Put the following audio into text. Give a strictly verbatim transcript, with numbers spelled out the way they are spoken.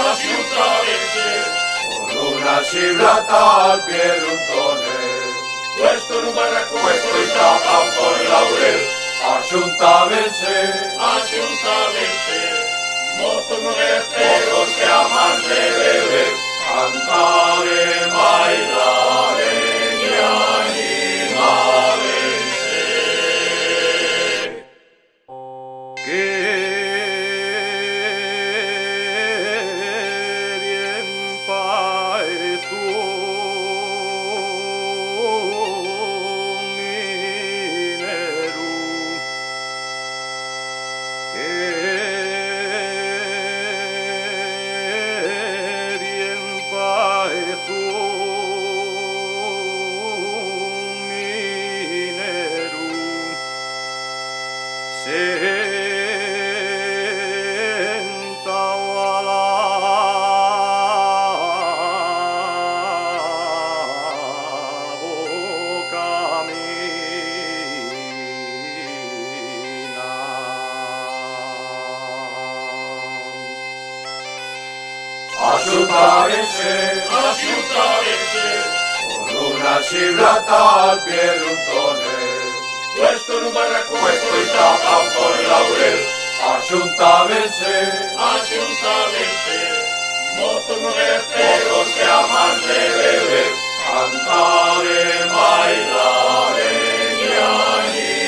Axuntábense. Con luna xibrata al pie d'un tonel. Puesto nun barracu, puesto y tapao con laurel. Axuntábense. Axuntábense. Mozos, mujeres, perros que aman de beber, cantar y bailar y animábense. Querien paz un mineru. Querien paz un mineru. Sentao a la boca mina. Axuntábense, axuntábense, con luna xibrata al pie d'un tonel. Puesto nun barracu, puesto y tapao con laurel. Axuntábense, axuntábense, mozos, mujeres, perros que aman de beber, cantar y bailar y animábense.